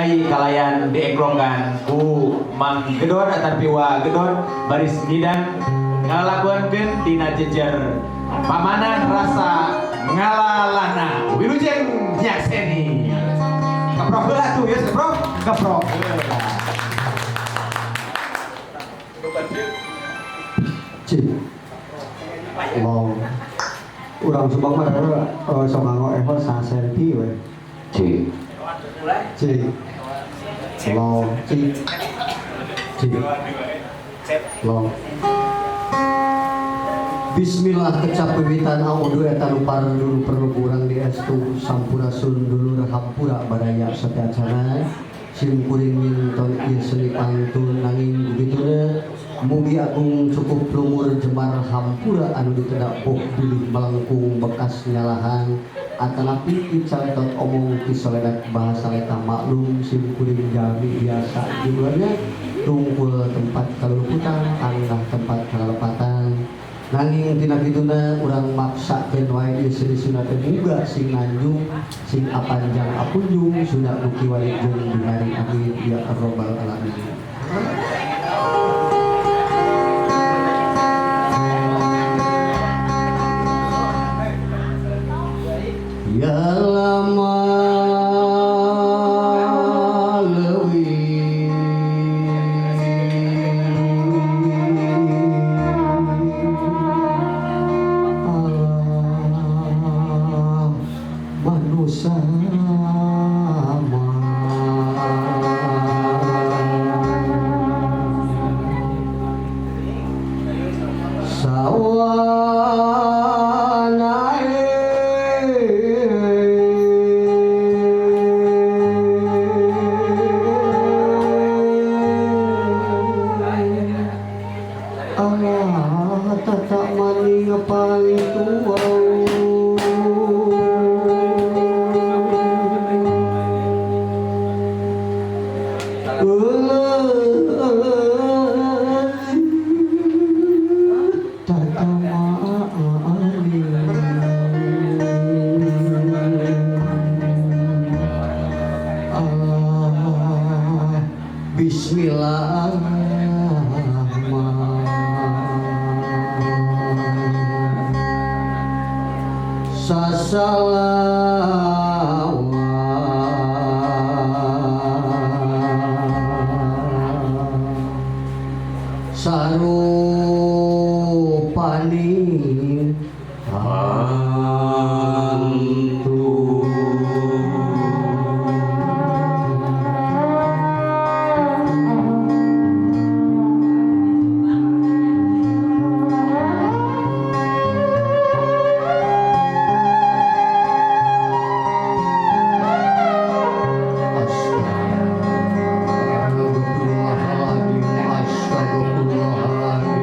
Kalayan dieklongkan ku Mang Gedor atanapi Wa Gedor baris ngidang ngalakuankeun tina jejer pamanah rasa ngalalana wilujeng nyakseni. Keprok heula tuh ya, keprok, keprok heula. Cik. Long. Urang Subang mah sok nganggo eho sasenti we. Cik. Cik. Long, cik. Cik. Long. Bismillah kecap wiwitan audu eta nu parlu perlu kurang di estu sampurasun dulur hampura baraya sateuacana sim kuring minton ieu seni pantun nanging begituna mugi agung cukup lumur jemar hampura anu ditedak boh bilih melengkung bekas nyalahan atanapi dicaletot omong kisoledat bahasa leta maklum sim kuring jalmi biasa jumlahnya tungkul tempat kaluluputan tangah tempat kalalepatan nanging tina kituna urang maksakeun wae ieu seni Sunda teh muga sing nanjung sing apanjang apunjung Sunda nu kiwari jeung dihari amin ya rabbal alamin. Ya lama leuwih Allah manusia Allah tata maning pantuau tata maning Allah Bismillah sasalawat sarupani hantu. Astagfirullahaladzim, astagfirullahaladzim.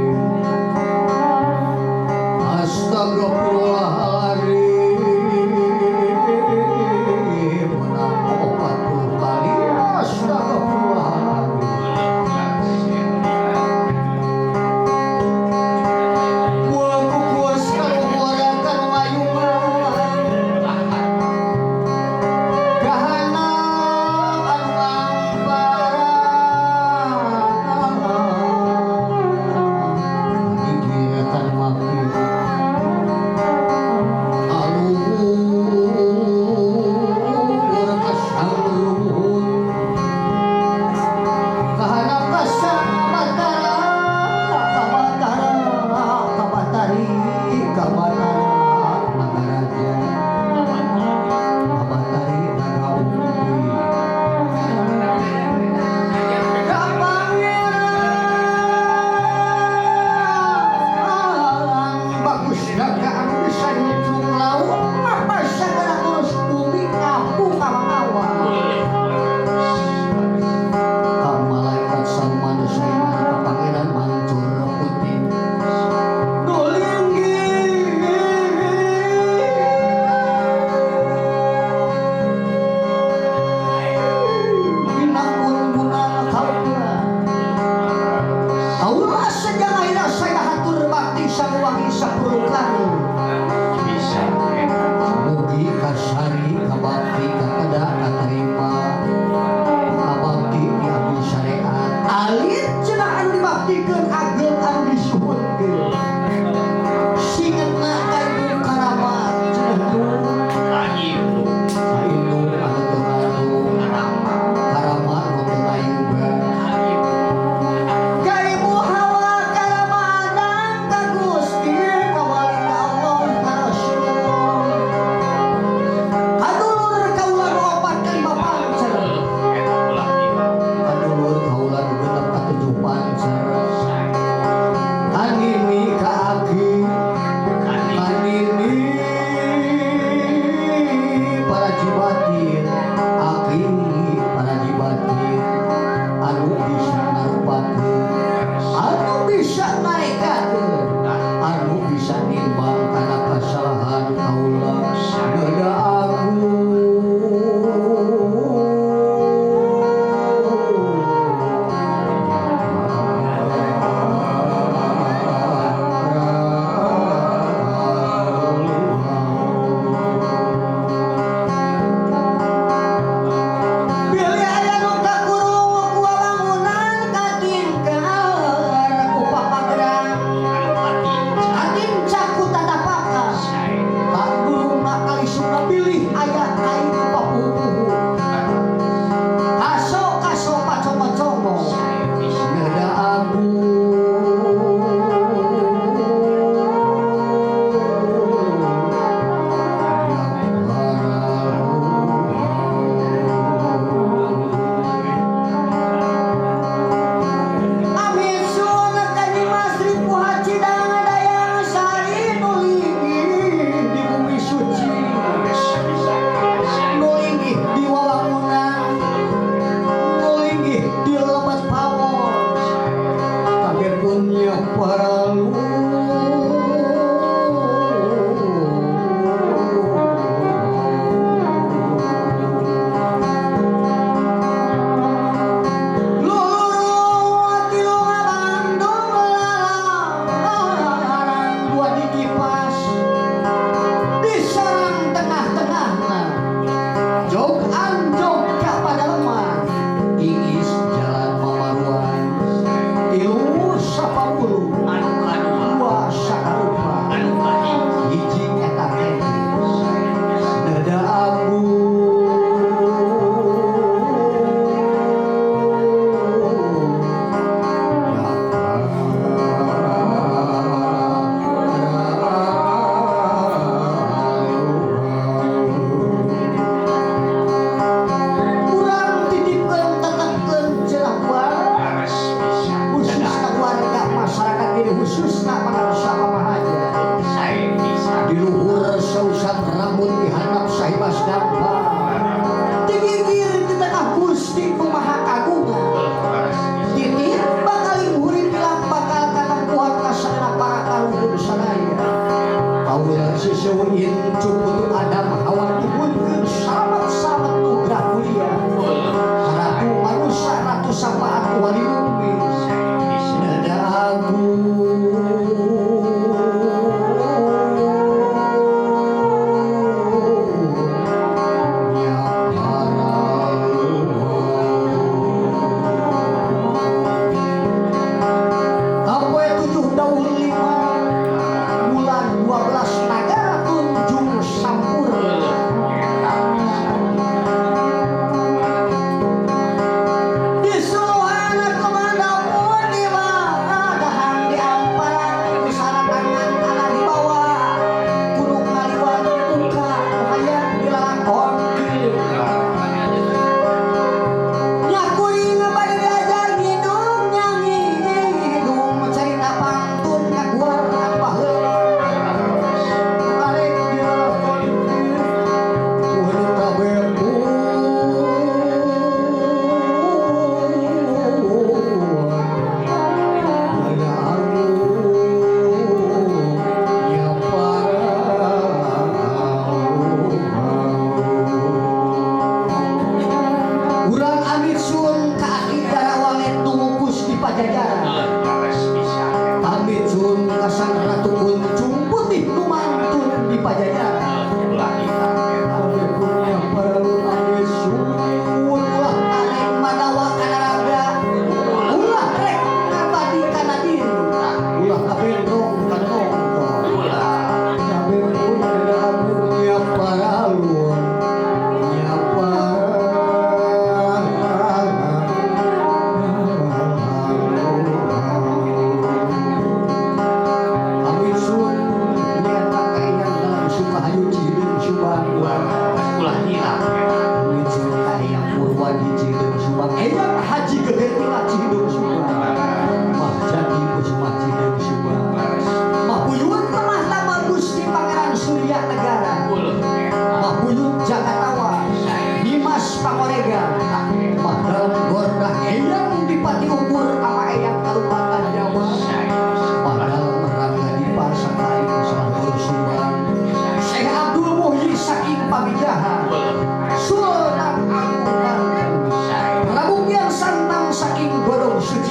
Amit suhun ka Aki Darawalet nu ngukus di Pajajaran. Leres pisan. Amit suhun ka Sang Ratu Kuncung Putih nu mantun di Pajajaran. Ulah hilang eta. Amit punya paralun amit suhun ulah arek madawa kana raga, ulah rek ngabadi kana diri, ulah kabentrong kana nongton. Ulah. Kabeh punya punya paralun nya paralun. Amit suhun nyaeta ka Eyang Dalam Sukahayu Cihideung Subang. Ulah hilang eta. Amit suhun ka Eyang Purwadi Cihideung Subang, Eyang Haji Gegertila Cihideung Subang, Mah Jati Kusuma Cihideung Subang, Mah Buyut Lemah Tama Gusti Pangeran Surya Negara, Ulah eta. Mah Buyut Jakatawa Dimas Pangorega, Mah Dalem Gordah Eyang Dipati Ukur ama Eyang Kalupatan Jawa, Mah Dalem Rangga Dipa Sakaing Salur Subang, Syekh Abdul Muhyi saking Pamijahan, Sultan Agung Banten, Prabu Kian Santang saking Godong Suci.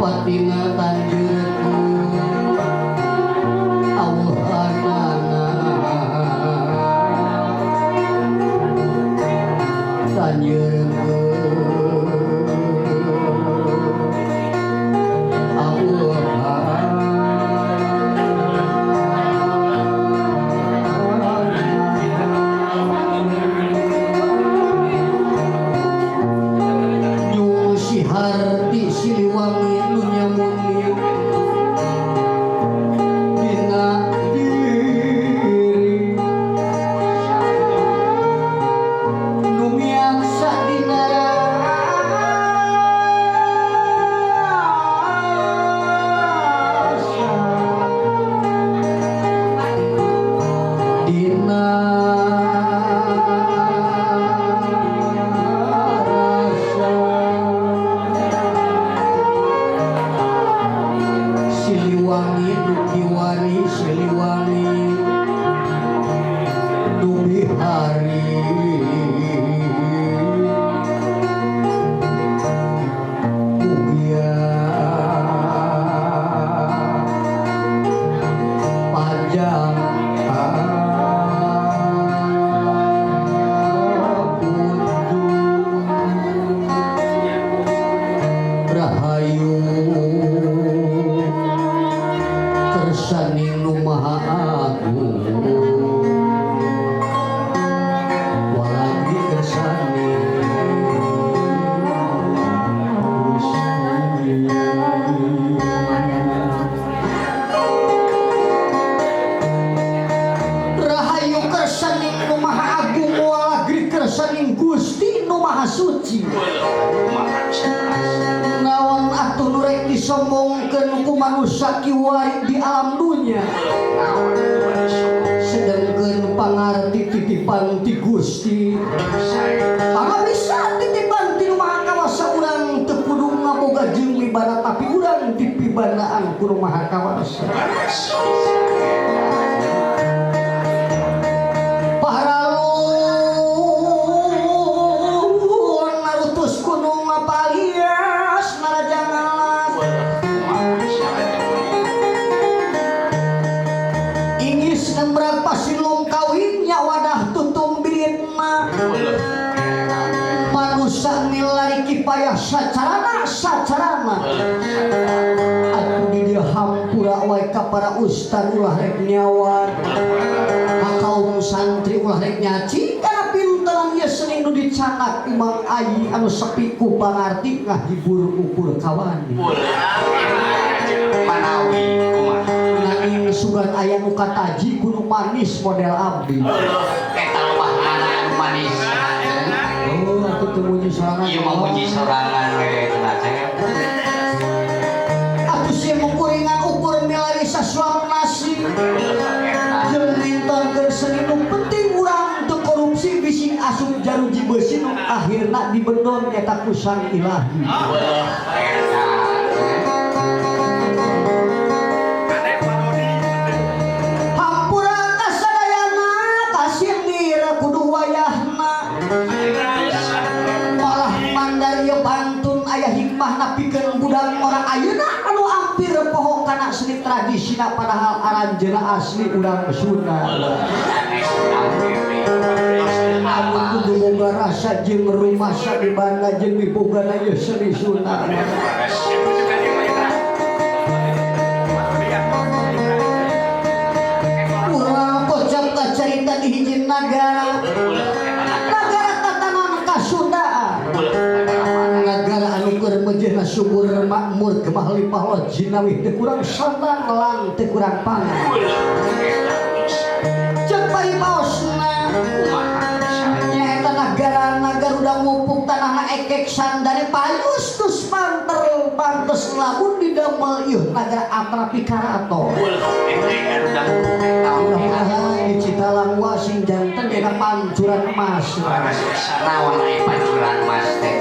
Patina tanjurku awuhanana tanjurku Siliwangi nu nyamuni dina diri nu miaksa dina rasa dina rasa Siliwangi nu kiwari Siliwangi nu bihari mugia panjang punjung rahayu kersaning nu maha agung walagi kersaning Gusti. Rahayu kersaning nu maha agung walagi kersaning Gusti nu maha suci. Naon atuh nu rek disombongkeun ku manusa kiwari di alam dunya, sedengkeun pangarti titipan ti Gusti. Pangabisa titipan ti Nu Maha Kawasa urang teu kudu ngaboga jeung wibana tapi urang dipibanaan ku Nu Maha Kawasa. Paralun narutus gunung ngapalias narajangalas ingis nembrak pasilung kawinnya wadah tutung biritna manusa milari kipayah sacarana sacarana atuh di dieu hampura wae ka para ustad ulah rek nyawa ka kaum santri ulah rek nyaci kana pinteran ieu seni nu dicanak Imam Ayi anu sepi ku pangarti ngahibur ukur kawani Manawi kumaha nanging sugan aya nu kataji kudu manis model abdi. Eta mah mana anu manis. Oh, atuh teu muji sorangan. Ieu mah muji sorangan we cenah Cep. Atuh sia mukuringan ukur milari sasuap nasi. Jeung mintonkeun seni nu penting urang teu korupsi bisi asup jaruji beusi nu akhirna dibendon eta ku Sang Ilahi. Hampura kasadayana kasindir kudu wayahna. Malah mandar ieu pantun aya hikmahna pikeun budak orang ayeuna anu ampir poho kana seni tradisina padahal aranjeuna asli urang Sunda. Anu kudu boga rasa jeung rumasa di banda jeung mibogana ieu seni Sunda. Urang kocap kacarita di hiji nagara. Nagara tatanan kasundaan. Nagara anu keur mejehna subur makmur gemah lipah lojinawi teu kurang sandang lan teu kurang pangan. Ceuk paripaosna nyaeta nagara Garuda ngupuk tanahna ekek sandane payus tus panter pantes lamun didamel ieu nagara atrapi karaton. Mudah-mudahan di Citalangwa sing janten dina pancuran emas. Naon aya pancuran emas teh?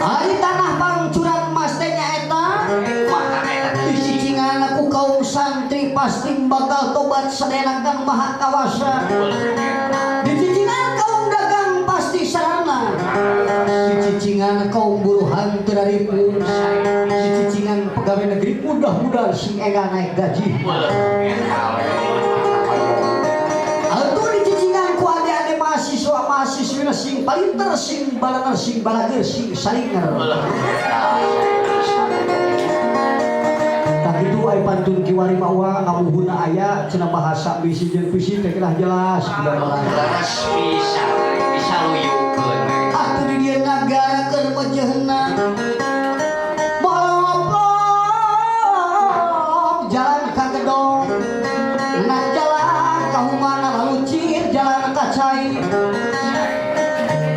Ari tanah pancuran emas teh nyaeta dicicingan ku kaum santri pasti bakal tobat sadayana Kang Maha Kawasa. Dicicingan kaum dagang pasti sarana. Dicicingan kaum buruhan teu daripun. Dicicingan pegawai negeri mudah-mudahan sing enggal naik gaji. Atuh dicicingan ku ade-ade mahasiswa mahasiswina sing palinter sing balaner sing balager sing salinger. Tak itu ai pantun kiwari mah uang ngamuhuna aya cenah bahasa bisi jeung puisi teh kedah jelas leres bisa bisa luyukeun. Atuh di dieu nagara keur mejehna bolong jalan ka gedong na jalan ka humana lalu cir jalan ka cai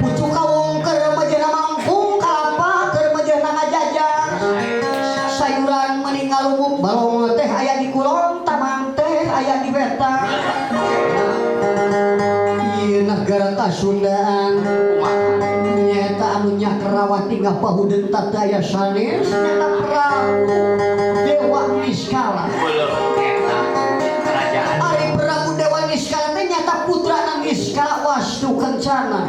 pucuk kawung keur mejehna mangkung kalapa keur mejehna ngajajar sayuran meni ngalumuk balong teh aya di kulon tamang teh aya di wetan. Ieu nagara Kasundaan nyaeta anu nyakerawat tinggal pahudeun teu aya sanes nyaeta Prabu Dewa Niskala. Eta kerajaan. Ari Prabu Dewa Niskala teh nyaeta putrana Niskala Wastu Kencana.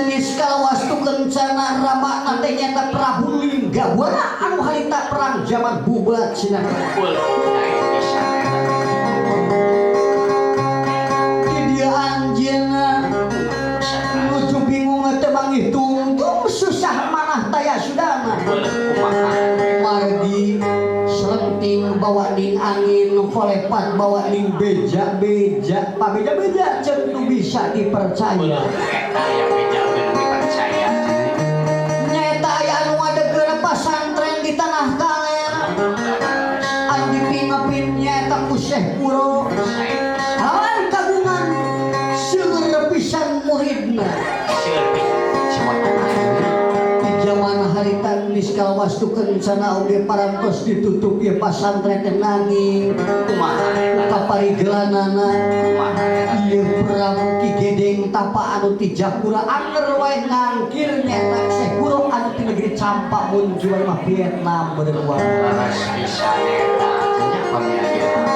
Niskala Wastu Kencana ramana teh nyaeta Prabu Linggabuana anu harita perang zaman Bubat cenah. Di dieu anjeunna nuju bingung teh manggih tungtung susah manah taya sudana. Margi selenting bawa ning angin kolepat bawa ning beja-beja pabeja-beja ceuk nu bisa dipercaya. Eta aya beja nu dipercaya. Nyaeta aya anu ngadegkeun pasantren di tanah kaler anu dipingapin nyaeta ku Syekh Puro lawan kagungan seueur pisan muridna. Di zaman harita Niskala Wastu Kencana oge parantos ditutup ieu pasantren teh nanging kaparigelanana ieu Prabu Ki Gedeng Tapa anu ti Japura anger wae ngangkir nyaeta Syekh Puro anu ti negeri Campa mun jual mah Vietnam beureun wae. Leres pisan eta nya pami ayeuna.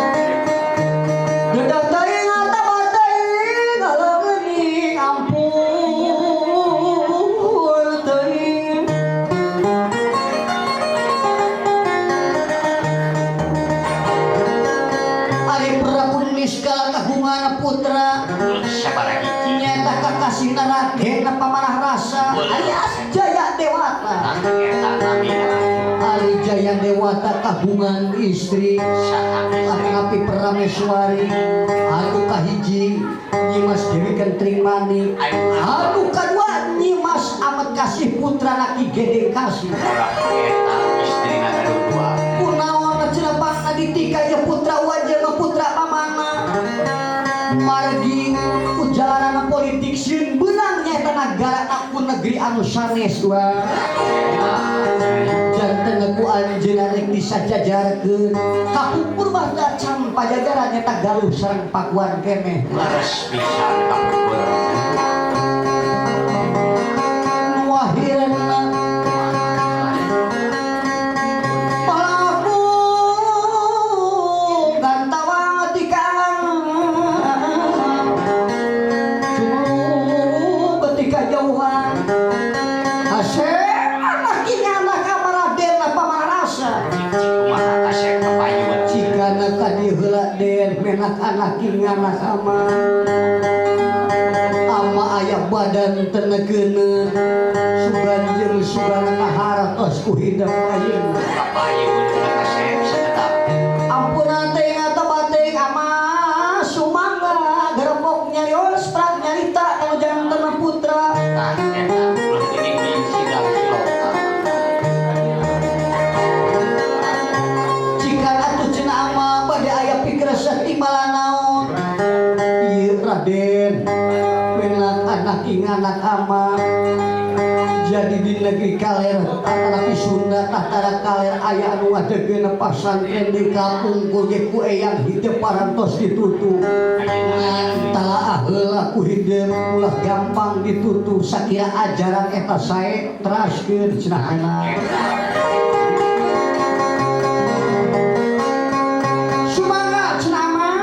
Dedah teuing atawa teuing aleungeuning ampun teuing. Ari Prabu Niskala kagungan putra Sabaraha hiji? Nyaeta kakasihna Raden Pamanah Rasa alias Jaya Dewata. Eta namina. Ari Jaya Dewata kagungan istri Saha istri? Atanapi Prameswari anu kahiji Nyimas Dewi Kentring Manik anu kadua Nyimas Amat Kasih putra Ki Gedeng Kasih. Eta istrina gaduh dua. Kunaon cenah pangna ditika ieu putra wajah putra pamana margi ku jalanan politik sieun beunang nyaeta nagara ku negeri anu sanes wa janten ku anjeunna rek disajajarkeun kapungkur mah da can pajajaran nyaeta Galuh sareng Pakuan keneh. Leres pisan kapungkur. Nu ahirna palaku gantawa tikang cuma ketika jauhan asep anak ingana kamaraden Pamanah Rasa. Cik kumaha kasep kapayun. Jikana kadi heula den menak anak ingana ama ama aya badan tenegeuna sugan jeung sugan ngaharatos ku hidep ayeuna. Kapayun kasep sakedap. Ampun teh atawa teh ama sumangga gerepok nyarios prak nyarita kanu janten putra. Tah eta ulah geuning di sidang siloka. Jika atuh cenah ama bade aya pikreseh timbalan naon. Ieu Raden menak anak inganak ama jadi di negeri kaler tatapi Sunda tatara kaler aya anu ngadegkeun pasantren di kapungkur ge ku eyang hidep parantos ditutup ngan talaah heula ku hideung ulah gampang ditutup sakira ajaran eta sae teraskeun cenah menak. Sumangga cenah mah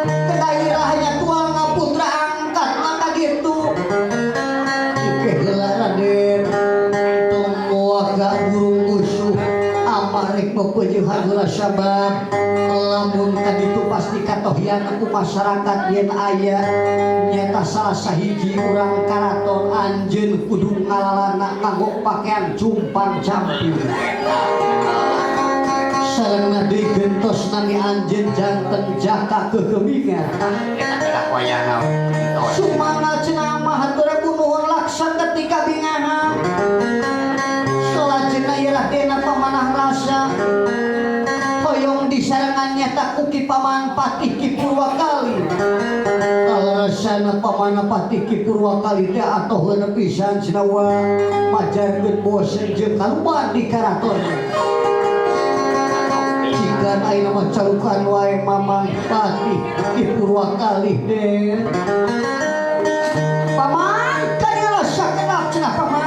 kedairahnya tuang putra angkat maka gitu. Oke heula Raden tong moal ka burung Ama rek mepeujehan heula sabab lamun kaditu pasti katohian ku masyarakat yen aya nyata salah sahiji urang karaton anjeun kudu ngalalana nganggo pakaian cumpang camping. Sarengna deui gentos nami anjeun janten jaka kegemingan. Eta kedah wayahna. Sumangga cenah mah hatur nuhun laksa ketika bingahan. Salajengna ieu Radena Pamanah Rasa hoyong disarengan nyata ku Ki Paman Patih Ki Purwakali. Kalerasana Paman Patih Ki Purwakali teh atoheun pisan cenah wa majarkeun bosen jeung kaluman di karaton. Cikan ayeuna mah carukan wae Mamang Patih Ki Purwakali deh. Paman kadieu sakedap cenah paman.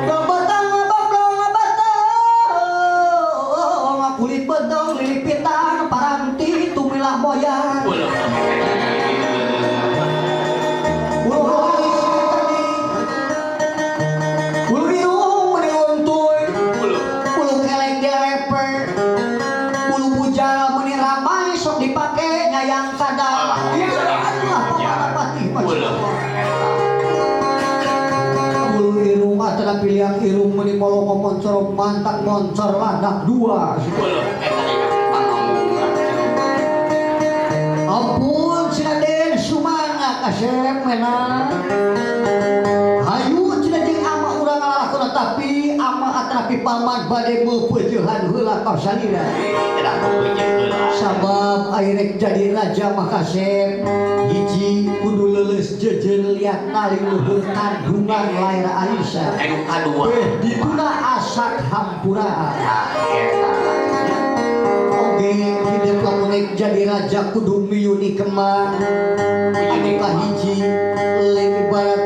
Bablong batang kulit bedong lilipitan paranti tumilah moyang. Bulu bulu irung meni untuy, bulu kelek dialepe, bulu bujal meni ramai sok dipake nyayang kadal. Ieu adalah Paman Patih mah. Bulu irung atana pilihan irung meni molongo moncor mantak moncor landak dua. Ampun cenah Den sumangga kasep menang. Hayu cenah jeung ama urang ngalakon tapi ama atanapi paman bade meupeujeuhan heula ka salira. Sabab aya rek jadi raja mah kasep hiji kudu leuleus jeujeur liat nali luhur kandungan lair Aisyah. Anu kadua. Beh dituna asak hampuraan. Oge hidup lamun rek jadi raja kudu miyuni keman. Anu kahiji leuwih barat